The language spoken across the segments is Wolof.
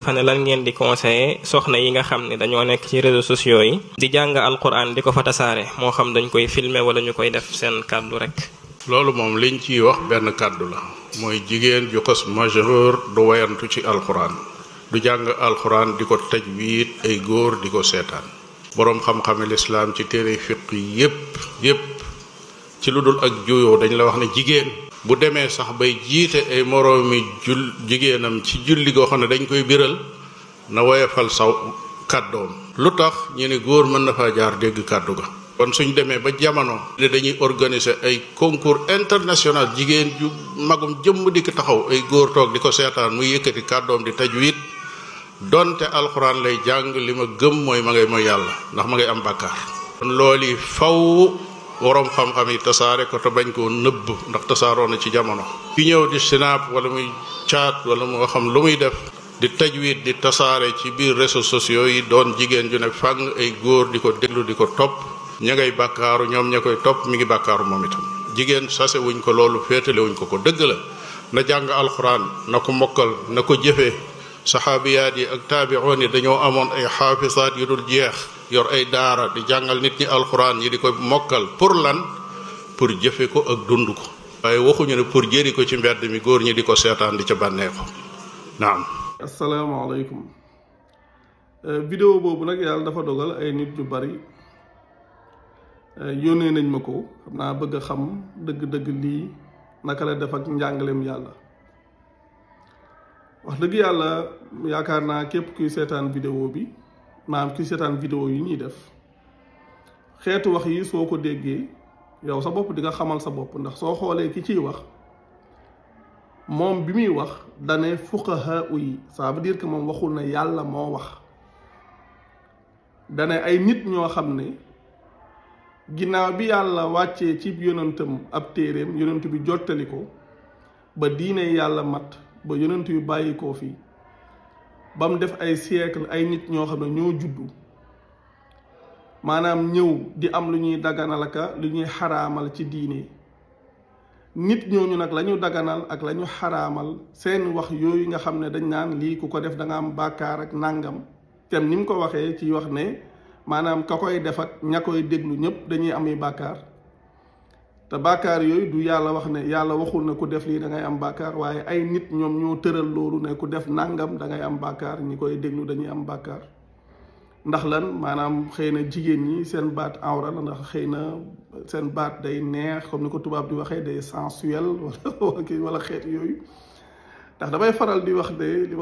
ana lan ngeen di conseiller soxna yi nga xam ne dañoo nekk ci réseaux sociaux yi di jàng alquran di ko fa tasaare moo xam dañ koy filmer wala ñu koy def seen kàddu rek. loolu moom liñ ciy wax benn kàddu la mooy jigéen ju xas majeur du wayantu ci alquran du jàng alquran di ko tajwiid ay góor di ko seetaan. boroom xam-xame lislaam ci téere fiq yépp ci lu dul ak juyoo dañ la wax ne jigéen bu demee sax bay jiite ay moroomi jigéenam ci julli goo xam ne dañ koy biral na woyefal saw kàddoom. lu tax ñu ne góor mën na faa jaar dégg kàddu ga. kon suñ demee ba jamono ne dañuy organiser ay concours international jigéen ju magum jëmm di ko taxaw ay góor toog di ko seetaan muy yëkkati kàddoom di tajwiid donte alxuraan lay jàng li ma gëm mooy ma ngay mooy yàlla ndax ma ngay am bàkkaar. kon loolu faw waroom xam-xam yi tasaare ko te bañ koo nëbb ndax tasaaroo na ci jamono. ki ñëw di sinaab wala muy caat wala moo xam lu muy def di tajwiid di tasaare ci biir réseaux sociaux yi doon jigéen ju ne fàng ay góor di ko déglu di ko topp ña ngay bàkkaaru ñoom ña koy topp mi ngi bàkkaaru moom itam. jigéen sase wuñ ko loolu féetale wuñ ko dëgg la na jàng alxuraan na ko mokkal na ko jëfee. saxaabiyaat yi ak taabiroon yi dañoo amoon ay xaafisaat yu dul jeex yor ay daara di jàngal nit ñi alxuraan yi di ko mokkal pour lan pour jëfe ko ak dund ko waaye waxuñu ne pour jëri ko ci mbedd mi góor ñi di ko seetaan di ca bànneexu naam. asalaamaaleykum. vidéo boobu nag yàlla dafa dogal ay nit ñu bari yónnee nañ ma ko xam naa bëgg a xam dëgg-dëgg lii naka la def ak njàngaleem yàlla. wax dëgg yàlla yaakaar naa képp kuy seetaan vidéo bi maanaam kuy seetaan vidéo yi ñuy def xeetu wax yi soo ko déggee yow sa bopp di nga xamal sa bopp ndax soo xoolee ki ciy wax moom bi muy wax dane fuqahaa yi ça veut dire que moom waxul na yàlla moo wax dane ay nit ñoo xam ne ginnaaw bi yàlla wàccee ci yonentam ab téeréem yonent bi jottali ko ba diine yàlla mat ba yonent yu bàyyi koo fii ba mu def ay siècle ay nit ñoo xam ne ñoo juddu maanaam ñëw di am lu ñuy daganal aka lu ñuy xaraamal ci diine nit ñooñu nag la ñu daganal ak la ñu xaraamal seen wax yooyu nga xam ne dañ naan lii ku ko def da nga am bàkkaar ak nàngam tem ni mu ko waxee ci wax ne maanaam ka koy def ak ña koy déglu ñëpp dañuy ami bàkkaar te bàkkaar yooyu du yàlla wax ne yàlla waxul ne ku def lii da ngay am bàkkaar waaye ay nit ñoom ñoo tëral loolu ne ku def nàngam da ngay am bàkkaar ñi koy déglu dañuy am bàkkaar ndax lan maanaam xëy na jigéen ñi seen baat awra la ndax xëy na seen baat day neex comme ni ko tubaab di waxee day sensuel wala xeet yooyu ndax damay faral di wax de li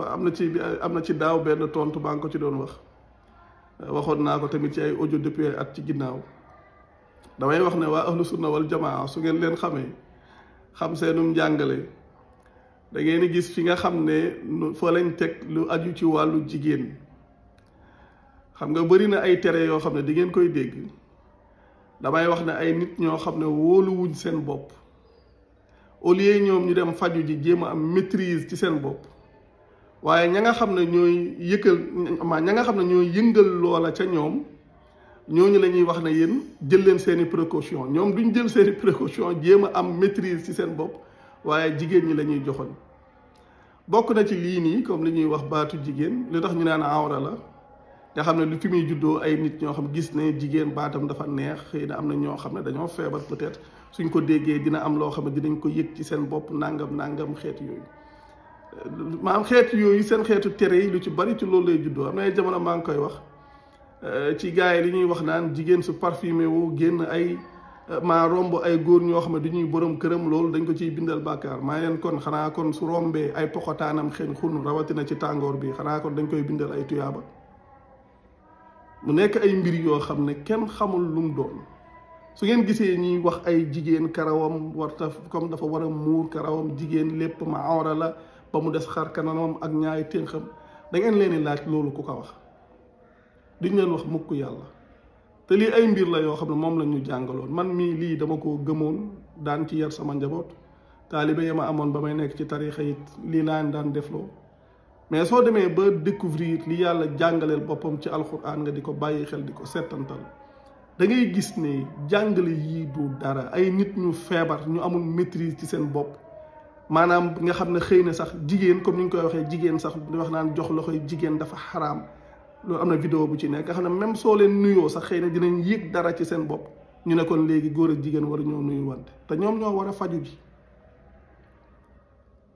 am na ci daaw benn tontu baa ngi ko ci doon waxoon naa ko tamit ci ay audio depuis at ci ginnaaw damay wax ne waa ahlu sunna wal jamaa su ngeen leen xamee xam seenum njàngale da ngeen di gis fi nga xam ne fa lañ teg lu aju ci wàllu jigéen xam nga bëri na ay tere yoo xam ne di ngeen koy dégg damay wax ne ay nit ñoo xam ne wóoluwuñ seen bopp au lieu ñoom ñu dem faju ji jéem a am maîtrise ci seen bopp waaye ña nga xam ne ñooy ña nga xam ne ñooy yëngal loola ca ñoom ñooñu la ñuy wax ne yéen jël leen seeni précaution ñoom duñ jël seeni précaution jéem a am maîtrise ci seen bopp waaye jigéen ñi la ñuy joxoñ bokk na ci lii nii comme li ñuy wax baatu jigéen li tax ñu naan awra la te xam ne lu fi muy juddoo ay nit ñoo xam gis ne jigéen baatam dafa neex xëy na am na ñoo xam ne dañoo feebar peut-être suñ ko déggee dina am loo xam ne dinañ ko yëg ci seen bopp nangam xeet yooyu maanaam xeet yooyu seen xeetu tere yi lu ci bari ci loolu lay juddoo am na ay jamono maa ngi koy wax ci gars yi li ñuy wax naan jigéen su parfumé wu génn ay maa romb ay góor ñoo xam ne du ñuy borom këram loolu dañ ko ciy bindal bàkkaar maa leen kon xanaa kon su rombee ay poxotaanam xeeñ xun rawatina ci tàngoor bi xanaa kon dañ koy bindal ay tuyaaba mu nekk ay mbir yoo xam ne kenn xamul lu mu doon su ngeen gisee ñuy wax ay jigéen karawam warta comme dafa war a muur karawam jigéen lépp ma awra la ba mu des xar kanamam ak ñaari ténxam da ngeen leen di laaj loolu ku ko wax duñ leen wax mukk yàlla te lii ay mbir la yoo xam ne moom la ñu jàngaloon man mii lii dama ko gëmoon daan ci yar sama njaboot taalibe ya ma amoon ba may nekk ci tarixa it lii laan daan defloo mais soo demee ba découvrir li yàlla jàngaleel boppam ci alxuraan nga di ko bàyyi xel di ko settantal da ngay gis ne jàngale yii du dara ay nit ñu feebar ñu amul maîtrise ci seen bopp maanaam nga xam ne xëy na sax jigéen comme ni ñu koy waxee jigéen sax di wax naan jox loxoy jigéen dafa xaraam loolu am na vidéo bu ci nekk nga xam ne même soo leen nuyoo sax xëy na dinañ yëg dara ci seen bopp ñu ne kon léegi góor ak jigéen war a ñoo nuyu wante te ñoom ñoo war a faju ji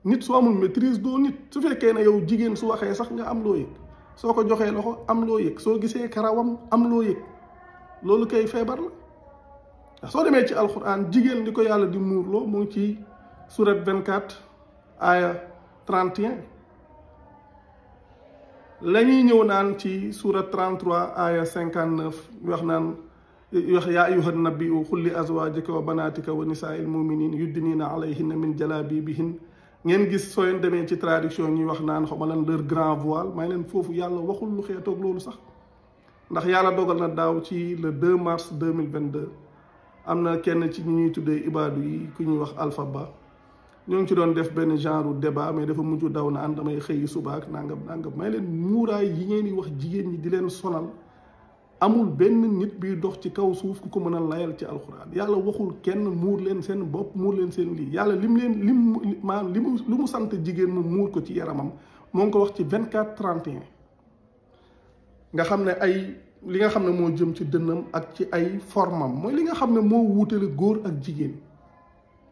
nit su amul maîtrise doo nit su fekkee ne yow jigéen su waxee sax nga am loo yëg soo ko joxee loxo am loo yëg soo gisee karawam am loo yëg loolu kay feebar la ndax soo demee ci alquran jigéen li ko yàlla di muurloo mu ngi ci surat 24 aya 31 la ñuy ñëw naan ci surat 33 aya 59 wax naan wax yaa ayyuhan nabiyyu qul li azwaajika wa banaatika wa nisaa'il mu'miniin yuddiniina alayhinna min jalaabiibihin ngeen gis soo leen demee ci traduction ñuy wax naan xaw ma lan leur grand voile may leen foofu yàlla waxul lu xeetoog loolu sax ndax yàlla dogal na daaw ci le 2 mars 2022 am na kenn ci ñi ñuy tuddee ibaadu yi ku ñuy wax Alpha Ba ñoo ngi ci doon def benn genre débat mais dafa mujj daw na ànd damay xëyi suba ak nangam may leen muuraay yi ngeen di wax jigéen ñi di leen sonal amul benn nit biy dox ci kaw suuf ku ko mën a layal ci alxuraan yàlla waxul kenn muur leen seen bopp muur leen seen lii yàlla maanaam lu mu sant jigéen mu muur ko ci yaramam moo ngi ko wax ci 24-31 nga xam ne ay li nga xam ne moo jëm ci dënnam ak ci ay formam mooy li nga xam ne moo wuutale góor ak jigéen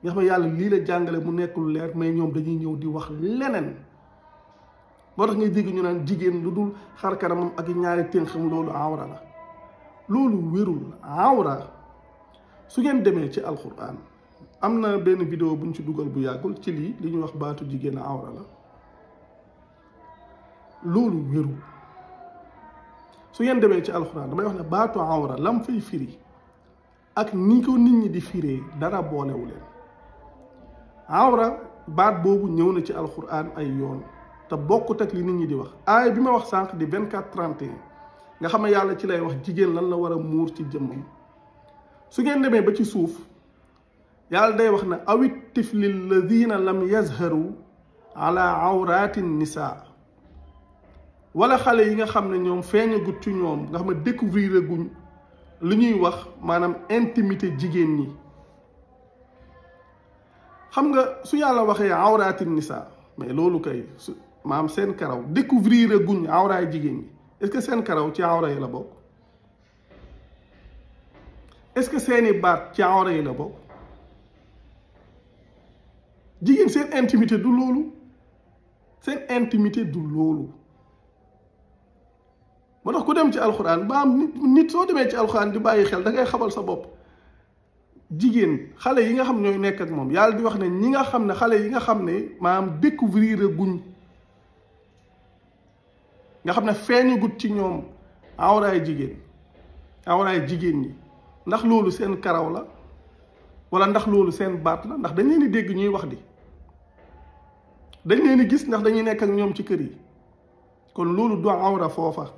nga xam ne yàlla lii la jàngale mu nekkul leer mais ñoom dañuy ñëw di wax leneen moo tax ngay dégg ñu naan jigéen lu dul xar kanamam ak ñaari tënxam loolu awra la loolu wérul awra su ngeen demee ci alquran am na benn vidéo bu ñu ci dugal bu yàggul ci lii li ñuy wax baatu jigéen awra la loolu wérul su ngeen demee ci alquran damay wax ne baatu awra lam fay firi ak ni ko nit ñi di firee dara boolewu leen awra baat boobu ñëw na ci alquran ay yoon te bokkut ak li nit ñi di wax aaya bi ma wax sànq di 24-31 nga xam ne yàlla ci lay wax jigéen lan la war a muur ci jëmmam su ngeen demee ba ci suuf yàlla day wax ne awit tifli alladina lam yazharu ala awrati nisa wala xale yi nga xam ne ñoom feeñagut ci ñoom nga xam ne découvrir guñ li ñuy wax maanaam intimité jigéen ñi xam nga su yàlla waxee awrati nisa mais loolu kay maam seen karaw découvrir guñ awraay jigéen ñi est-ce que seen karaw ci awra yi la bokk est-ce que seeni baat ci awra yi la bokk jigéen seen intimité du loolu seen intimité du loolu moo tax ku dem ci alxuraan ba am nit soo demee ci alxuraan di bàyyi xel da ngay xamal sa bopp jigéen xale yi nga xam ñooy nekk ak moom yàlla di wax ne ñi nga xam ne xale yi nga xam ne maanaam découvrir guñ nga xam ne feeñagut ci ñoom awraay jigéen ñi ndax loolu seen karaw la wala ndax loolu seen baat la ndax dañ leen di dégg ñuy wax di dañ leen di gis ndax dañuy nekk ak ñoom ci kër yi kon loolu du awra foofa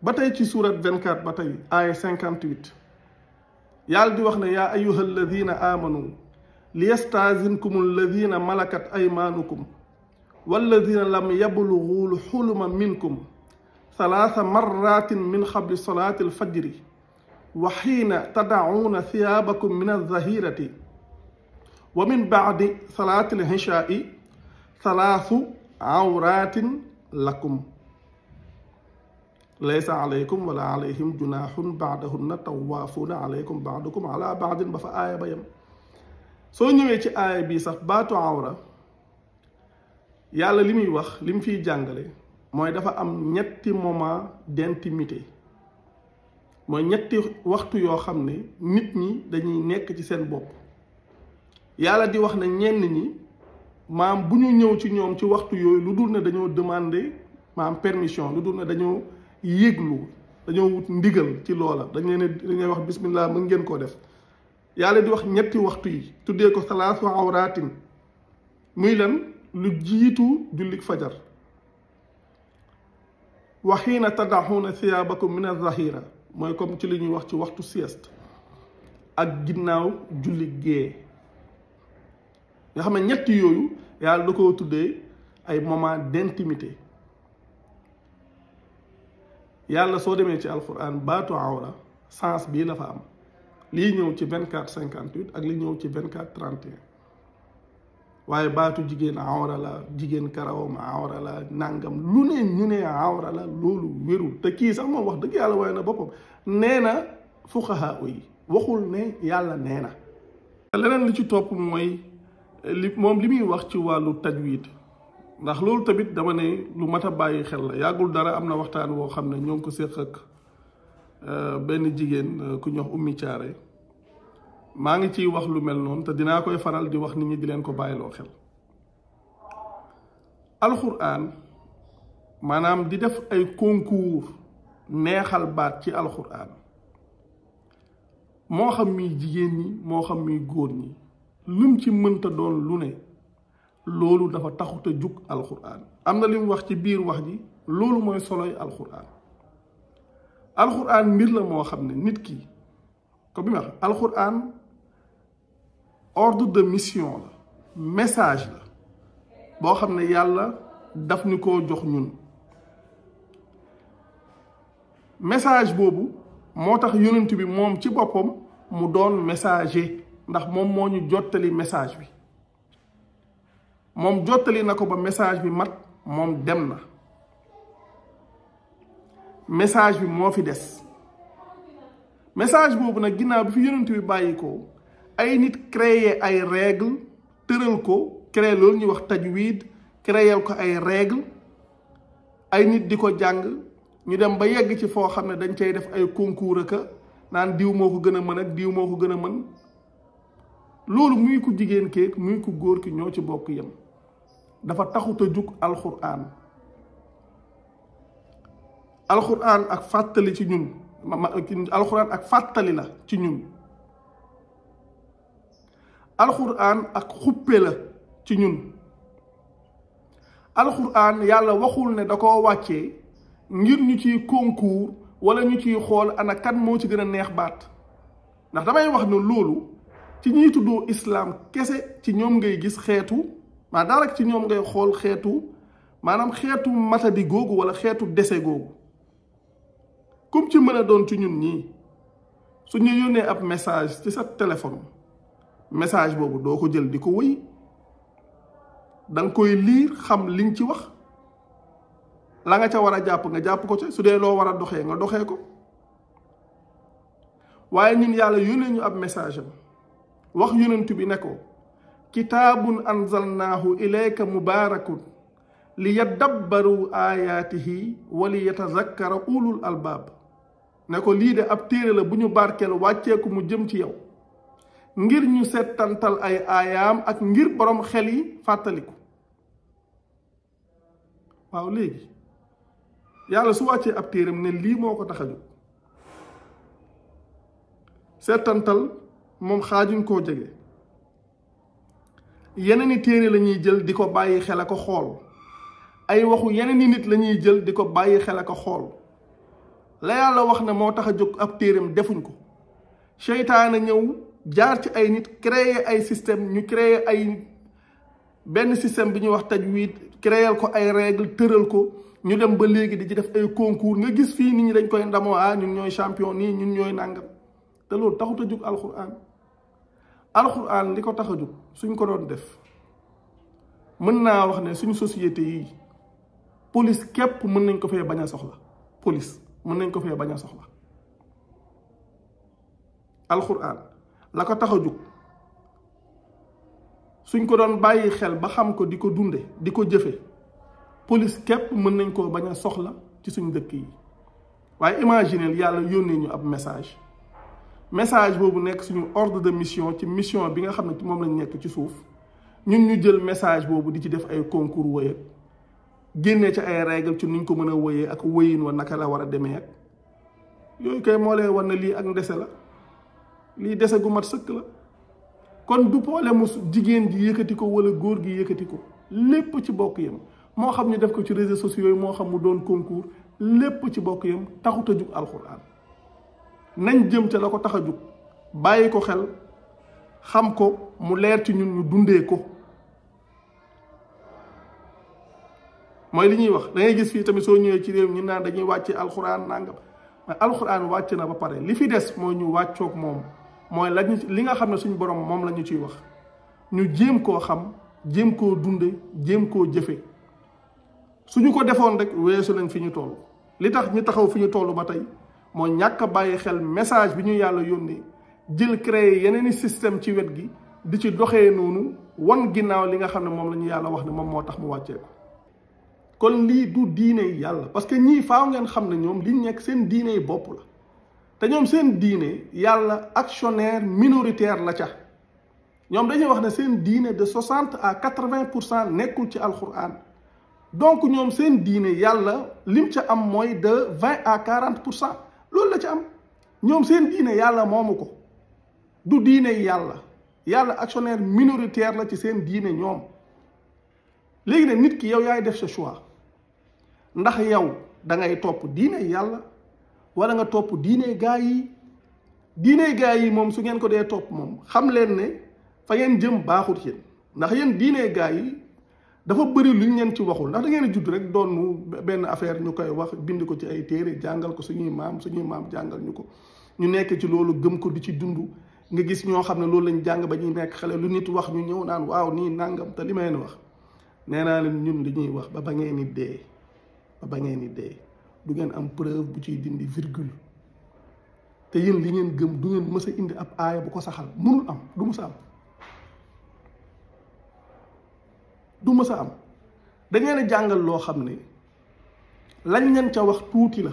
ba tey ci surat 24 ba tey aaya 58 yàlla di wax ne yaa ayyuha alladina amanu liyastazinkum alladina malakat aymaanukum walladina lam yablughu lxuluma minkum ثلاث مرات من قبل صلاة الفجر وحين تدعون ثيابكم من الظهيرة ومن بعد صلاة العشاء 3 عورات لكم ليس عليكم ولا عليهم جناح بعدهن طوافون عليكم بعضكم على بعض ba fa aaya ba yem soo ñëwee ci aaya bii sax baatu awra yàlla li muy wax li mu fiy jàngale mooy dafa am ñetti moment d'intimité mooy ñetti waxtu yoo xam ne nit ñi dañuy nekk ci seen bopp yàlla di wax ne ñenn ñi maam bu ñu ñëw ci ñoom ci waxtu yooyu lu dul ne dañoo demander maam permission lu dul ne dañoo yëglu dañoo wut ndigal ci loola dañuy wax bismillah mën ngeen koo def yàlla di wax ñetti waxtu yi tuddee ko salaasu awraatin muy lan lu jiitu jullik fajar wa xiina tadaxuuna thiyaabakum min azahira mooy comme ci li ñuy wax ci waxtu sieste ak ginnaaw julli gée nga xam ne ñetti yooyu yàlla da koo tuddee ay moment d'intimité yàlla soo demee ci alquran baatu awra sens bii la fa am lii ñëw ci 24-58 ak li ñëw ci 24-31 waaye baatu jigéen awra la jigéen karawam awra la nangam lu ne ñu ne awra la loolu wérul te kii sax moom wax dëgg yàlla waaye na boppam nee na fuqaha yi waxul ne yàlla nee na. leneen li ci topp mooy li muy wax ci wàllu tajwid ndax loolu tamit dama ne lu mat a bàyyi xel la yàggul dara am na waxtaan woo xam ne ñoo ngi ko séq ak benn jigéen ku ñuy wax Ummi Caare maa ngi ciy wax lu mel noonu te dinaa koy faral di wax nit ñi di leen ko bàyyiloo xel. alxuraan maanaam di def ay concours neexal baat ci alxuraan moo xam mi jigéen ñi moo xam mi góor ñi lum ci mënta doon lu ne loolu dafa taxut a jug alxuraan am na li mu wax ci biir wax ji loolu mooy soloy alxuraan. alxuraan mbir la moo xam ne nit ki ko bi ma wax alxuraan ordre de mission la message la boo xam ne yàlla daf ñu koo jox ñun message boobu moo tax yonent bi moom ci boppam mu doon messager ndax moom moo ñu jottali message bi moom jottali na ko ba message bi mat moom dem na message bi moo fi des message boobu nag ginnaaw bi fi yonent bi bàyyi ko ay nit créer ay règle tëral ko créer loolu ñuy wax tajwid créer ko ay règle ay nit di ko jàng ñu dem ba yegg ci foo xam ne dañ cay def ay concours aka naan diw moo ko gën a mën ak diw moo ko gën a mën loolu muy ku jigéen keek muy ku góor ki ñoo ci bokk yem dafa taxut a jug alxuraan alxuraan ak fàttali ci ñun alxuraan ak fàttali la ci ñun alxuraan ak xuppe la ci ñun alxuraan yàlla waxul ne da koo wàccee ngir ñu ciy concours wala ñu ciy xool ana kan moo ci gën a neex baat ndax damay wax ne loolu ci ñiy tuddoo islaam kese ci ñoom ngay gis xeetu maa daanaka ci ñoom ngay xool xeetu maanaam xeetu matadi googu wala xeetu dese googu comme ci mën a doon ci ñun ñii su ñu yónnee ab message ci sa téléphone message boobu doo ko jël di ko wëy danga koy liir xam liñ ci wax la nga ca war a jàpp nga jàpp ko ca su dee loo war a doxee nga doxee ko waaye ñun yàlla yónnee ñu ab message am wax yonent bi ne ko kitaabun anzalnaahu ilayka mubaarakun li yaddabbaru ayaatihi wa li yatazakkara ulul albaab ne ko lii de ab téere la bu ñu barkeel wàcceeku mu jëm ci yow ngir ñu settantal ay aayaam ak ngir borom xel yi fàttaliku waaw léegi yàlla su wàccee ab téeram ne lii moo ko tax a jóg settantal moom xaajuñ koo jege yeneen i téere la ñuy jël di ko bàyyi xel a ko xool ay waxu yeneen i nit la ñuy jël di ko bàyyi xel a ko xool la yàlla wax ne moo tax a jóg ab téeram defuñ ko seytaane ñëw jaar ci ay nit créer ay système ñu créer ay benn système bi ñuy wax tajwid créer ko ay règle tëral ko ñu dem ba léegi di ci def ay concours nga gis fii nit ñi dañ koy ndamoo ñun ñooy champion nii ñun ñooy nàngam te loolu taxut a jóg alxuraan li ko tax a jóg suñ ko doon def mën naa wax ne suñ société yi police képp mën nañ ko fee bañ a soxla police mën nañ ko fee bañ a soxla alxuraan la ko tax a jóg suñ ko doon bàyyi xel ba xam ko di ko dunde di ko jëfe police képp mën nañ koo bañ a soxla ci suñ dëkk yi waaye imagineel yàlla yónnee ñu ab message boobu nekk suñu ordre de mission ci mission bi nga xam ne moom lañ nekk ci suuf ñun ñu jël message boobu di ci def ay concours wëye génnee ci ay règle ci nuñ ko mën a wëyee ak wëyin wa naka la war a demee ak yooyu kay moo lay war na lii ak ndese la lii dese gu mat sëkk la kon du problème mu jigéen ji yëkkati ko wala góor gi yëkkati ko lépp ci bokk yam moo xam ñu def ko ci réseaux sociaux yi moo xam mu doon concours lépp ci bokk yam taxut a jug alxuraan nañ jëm ca la ko tax a jug bàyyi ko xel xam ko mu leer ci ñun ñu dundee ko mooy li ñuy wax da ngay gis fii tamit soo ñëwee ci réew ñu naan dañuy wàcce alxuraan nangam mais alxuraan wàcc na ba pare li fi des mooy ñu wàccoog moom mooy lañu li nga xam ne suñu borom moom la ñu ciy wax ñu jéem koo xam jéem koo dunde jéem koo jëfe suñu ko defoon rek weesu nañ fi ñu toll. li tax ñu taxaw fi ñu toll ba tey moo ñàkk a bàyyi xel message bi ñu yàlla yónnee jël créer yeneen i système ci wet gi di ci doxee noonu wan ginnaaw li nga xam ne moom la ñu yàlla wax ne moom moo tax mu wàccee ko. kon lii du diine yàlla parce que ñii faaw ngeen xam ne ñoom liñ nekk seen diine yi bopp la te ñoom seen diine yàlla actionnaire minoritaire la ca ñoom dañuy wax ne seen diine de 60 à 80% nekkul ci alquran donc ñoom seen diine yàlla lim ca am mooy de 20 à 40% loolu la ca am ñoom seen diine yàlla moomu ko du diine yàlla yàlla actionnaire minoritaire la ci seen diine ñoom. léegi nag nit ki yow yaay def sa choix ndax yow da ngay topp diine yàlla wala nga topp diine gaa yi moom su ngeen ko dee topp moom xam leen ne fa ngeen jëm baaxut yéen ndax yéen diine gaa yi dafa bëri luñ leen ci waxul ndax da ngeen a judd rek doon benn affaire ñu koy wax bind ko ci ay téere jàngal ko suñuy maam jàngal ñu ko ñu nekk ci loolu gëm ko di ci dund nga gis ñoo xam ne loolu lañ jàng ba ñuy nekk xale lu nit wax ñu ñëw naan waaw nii nangam te li may wax. nee naa leen ñun li ñuy wax ba ngeen ni dee du ngeen am preuve bu ciy dindi virgule te yéen li ngeen gëm du ngeen mës a indi ab aaya bu ko saxal mënul am du mës a am da ngeen a jàngal loo xam ne lañ leen ca wax tuuti la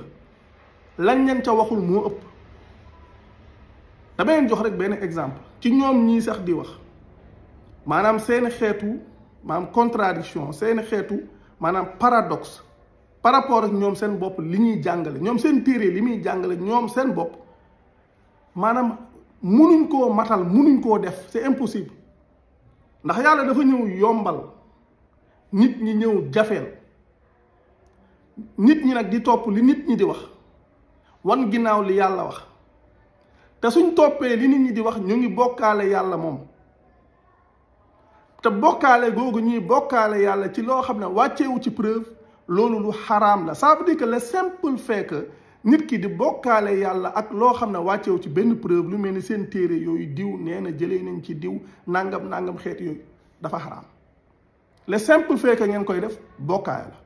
lañ leen ca waxul moo ëpp dama leen jox rek benn exemple ci ñoom ñii sax di wax maanaam seen xeetu maanaam contradiction seen xeetu maanaam paradoxe par rapport ak ñoom seen bopp li ñuy jàngale ñoom seen téere li muy jàngale ñoom seen bopp maanaam munuñ koo matal munuñ koo def c'est impossible ndax yàlla dafa ñëw yombal nit ñi ñëw jafeel nit ñi nag di topp li nit ñi di wax wan ginnaaw li yàlla wax te suñ toppee li nit ñi di wax ñu ngi bokkaale yàlla moom te bokkaale googu ñuy bokkaale yàlla ci loo xam ne wàcceewu ci preuve loolu lu xaraam la ça veut dire que le simple fait que nit ki di bokkaale yàlla ak loo xam ne wàcceewu ci benn preuve lu mel ni seen téere yooyu diw nee na jëlee nañ ci diw nangam xeet yooyu dafa xaraam le simple fait que ngeen koy def bokkaale la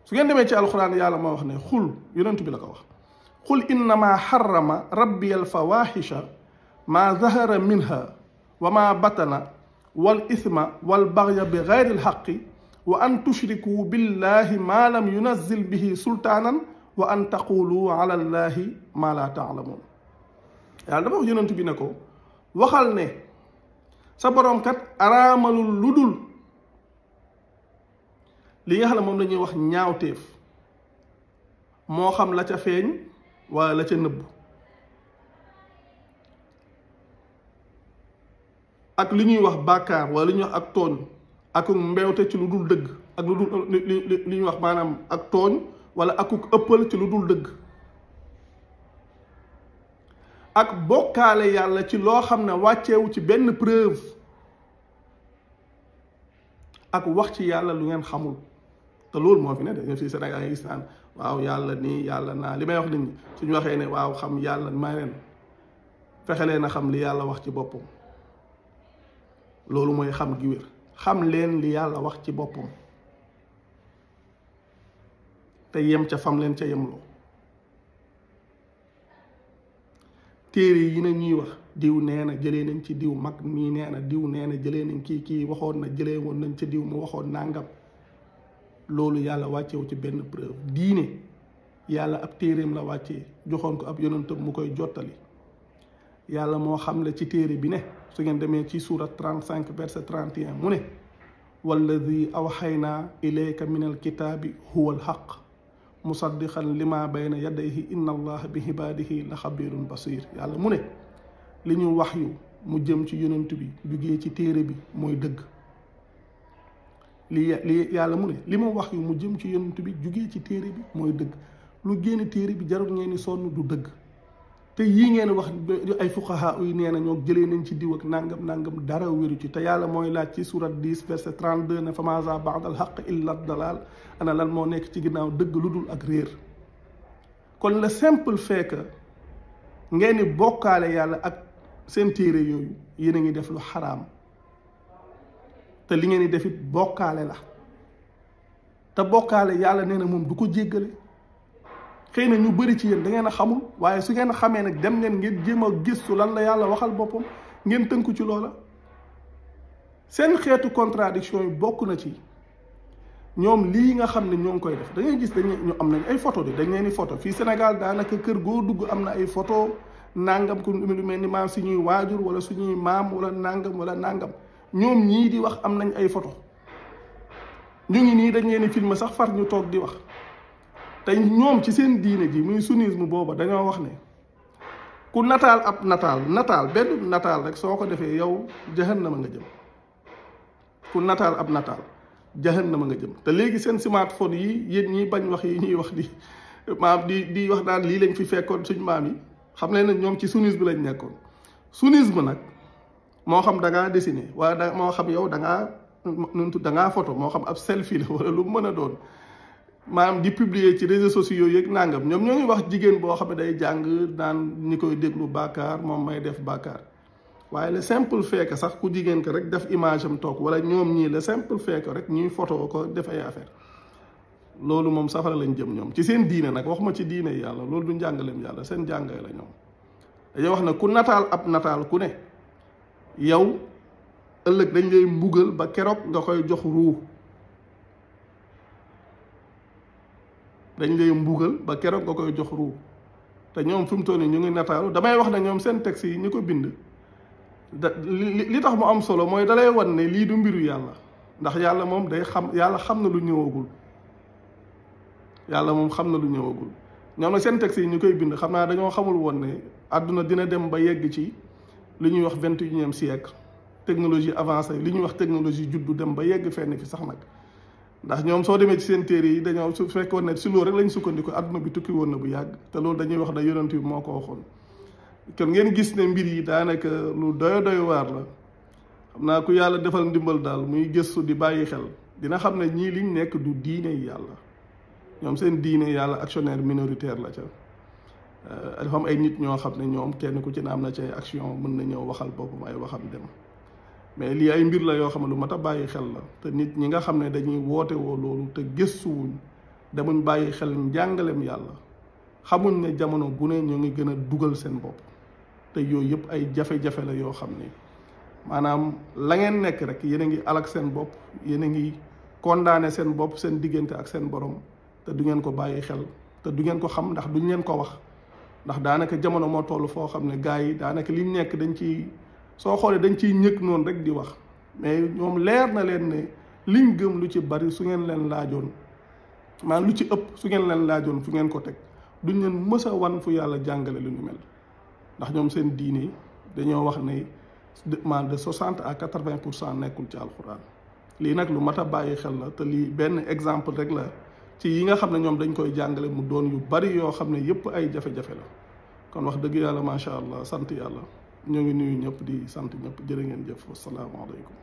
su ngeen demee ci alxuraan yàlla moo wax ne xul yonent bi la ko wax xul innama xarama rabbi alfawahisha ma zahara minha wa ma batana wal isma wal bagya bi gayri alxaqi wa an tushriku billahi ma lam yunazil bihi sultaanan wa an taqulu ala allahi ma la taalamun yàlla dafa wax yonent bi ne ko waxal ne sa boroom kat araamalul lu dul li nga xam ne moom la ñuy wax ñaawteef moo xam la ca feeñ wala la ca nëbb ak li ñuy wax bàkkaar wala li ñuy wax ak tooñ ak mbewte ci lu dul dëgg ak lu dul li ñuy wax maanaam ak tooñ wala akuk ëppal ci lu dul dëgg ak bokkaale yàlla ci loo xam ne wàcceewu ci benn preuve ak wax ci yàlla lu ngeen xamul te loolu moo fi ne de fii Sénégal nga gis naan waaw yàlla nii yàlla naa li may wax nit ñi suñu waxee ne waaw xam yàlla may leen fexe leen a xam li yàlla wax ci boppam loolu mooy xam gi wér xam leen li yàlla wax ci boppam te yem ca fam leen ca yemloo téere yi nag ñuy wax diw nee na jëlee nañ ci diw mag mii nee na diw nee na jëlee nañ kii waxoon na jëlee woon nañ ca diw mu waxoon nangam loolu yàlla wàccewu ci benn preuve diine yàlla ab téereem la wàccee joxoon ko ab yonentam mu koy jottali yàlla moo xam le ci téere bi ne su ngeen demee ci surat 35 verset 31 mu ne walladi awxaynaa ilayka min alkitaabi huwa alxaq musaddiqan lima bayna yadayhi inna allaha bi ibaadihi la xabirun basir yàlla mu ne li ñu wax yu mu jëm ci yonent bi jugee ci téere bi mooy dëgg li yàlla mu ne li ma wax yu mu jëm ci yonent bi jugee ci téere bi mooy dëgg lu génn téere bi jarul ngeen ni sonn du dëgg te yii ngeen wax ay fuqaha yi nee na ñoo jëlee nañ ci diw ak nangam dara wéru ci te yàlla mooy laaj ci surat 10 verset 32 ne fa maza ba'da al haqq illa dalal ana lan moo nekk ci ginnaaw dëgg lu dul ak réer kon le simple fait que ngeen ni bokkaale yàlla ak seen téere yooyu yéen a ngi def lu xaraam te li ngeen di def it bokkaale la te bokkaale yàlla nee na moom du ko jéggale. xëy na ñu bëri ci yéen da ngeen a xamul waaye su ngeen xamee nag dem leen ngeen jéem a gëstu lan la yàlla waxal boppam ngeen tënku ci loola. seen xeetu contradiction yi bokk na ci ñoom lii nga xam ne ñoo ngi koy def da ngay gis ñu am nañ ay photo de dañ leen di photo fii Sénégal daanaka kër goo dugg am na ay photo nangam ku lu mel ni maam suñuy waajur wala suñuy maam wala nangam ñoom ñii di wax am nañ ay photo ñu ngi nii dañ leen di filmer sax far ñu toog di wax te ñoom ci seen diine ji muy sunnisme booba dañoo wax ne ku nataal ab nataal benn nataal rek soo ko defee yow jahannama nga jëm ku nataal ab nataal jahannama nga jëm te léegi seen smartphone yi yéen ñi bañ wax yi ñuy wax di wax daan lii lañ fi fekkoon suñ maam yi xam leen ne ñoom ci sunnisme bi lañ nekkoon. sunnisme nag moo xam da ngaa dessiné wala moo xam yow da ngaa photo moo xam ab selfie la wala lu mën a doon maanaam di publier ci réseaux sociaux yeeg nangam ñoom ñoo ngi wax jigéen boo xam ne day jàng naan ñi koy déglu bàkkaar moom may def bàkkaar. waaye le simple fait que sax ku jigéen ko rek def image am toog wala ñoom ñii le simple fait que rek ñuy photo ko def ay affaire loolu moom safara lañ jëm ñoom ci seen diine nag waxuma ci diine yàlla loolu du njàngaleem yàlla seen jàngale la ñoom dañuy wax ne ku nataal ab nataal ku ne yow ëllëg dañ lay mbugal ba keroog nga koy jox ruu dañ lay mbugal ba keroog nga koy jox ruu te ñoom fi mu toll nii ñu ngi nataalu damay wax ne ñoom seen texte yi ñu ko bind li tax mu am solo mooy dalay wan ne lii du mbiru yàlla ndax yàlla moom day xam yàlla xam na lu ñëwagul yàlla moom xam na lu ñëwagul ñoom nag seen texte yi ñu koy bind xam naa dañoo xamul woon ne àdduna dina dem ba yegg ci li ñuy wax 21e siècle technologie avancée li ñuy wax technologie juddu dem ba yegg fenn fi sax nag ndax ñoom soo demee ci seen téere yi dañoo su fekkoon ne si loolu rek lañ sukkandiku àdduna bi tukki woon na bu yàgg te loolu dañuy wax ne yonent bi moo ko waxoon kon ngeen gis ne mbir yi daanaka lu doy waar la xam naa ku yàlla defal ndimbal daal muy gëstu di bàyyi xel dina xam ne ñii liñ nekk du diine yàlla ñoom seen diine yàlla actionnaire minoritaire la ca dafa am ay nit ñoo xam ne ñoom kenn ku ci ne am na ci ay action mën na ñëw waxal boppam ay waxam dem mais lii ay mbir la yoo xam ne lu mat a bàyyi xel la te nit ñi nga xam ne dañuy woote woo loolu te gëstuwuñ demuñ bàyyi xel njàngaleem yàlla xamuñ ne jamono bu ne ñoo ngi gën a dugal seen bopp te yooyu yëpp ay jafe-jafe la yoo xam ni maanaam la ngeen nekk rek yéen a ngi alak seen bopp yéen a ngi condamné seen bopp seen diggante ak seen borom te du ngeen ko bàyyi xel te du ngeen ko xam ndax duñ leen ko wax ndax daanaka jamono moo toll foo xam ne gars yi daanaka liñ nekk dañ ciy soo xoolee dañ ciy ñëkk noonu rek di wax mais ñoom leer na leen ne liñ gëm lu ci bari su ngeen leen laajoon maanaam lu ci ëpp su ngeen leen laajoon fu ngeen ko teg duñ leen mës a wan fu yàlla jàngale lu ñu mel ndax ñoom seen diine dañoo wax ne maanaam de 60 à 80% nekkul ci alxuraan lii nag lu mat a bàyyi xel la te lii benn exemple rek la ci yi nga xam ne ñoom dañ koy jàngale mu doon yu bari yoo xam ne yëpp ay jafe-jafe la kon wax dëgg yàlla macha allah sant yàlla ñoo ngi nuyu ñëpp di sant ñëpp jërë ngeen jëf wasalaamaaleykum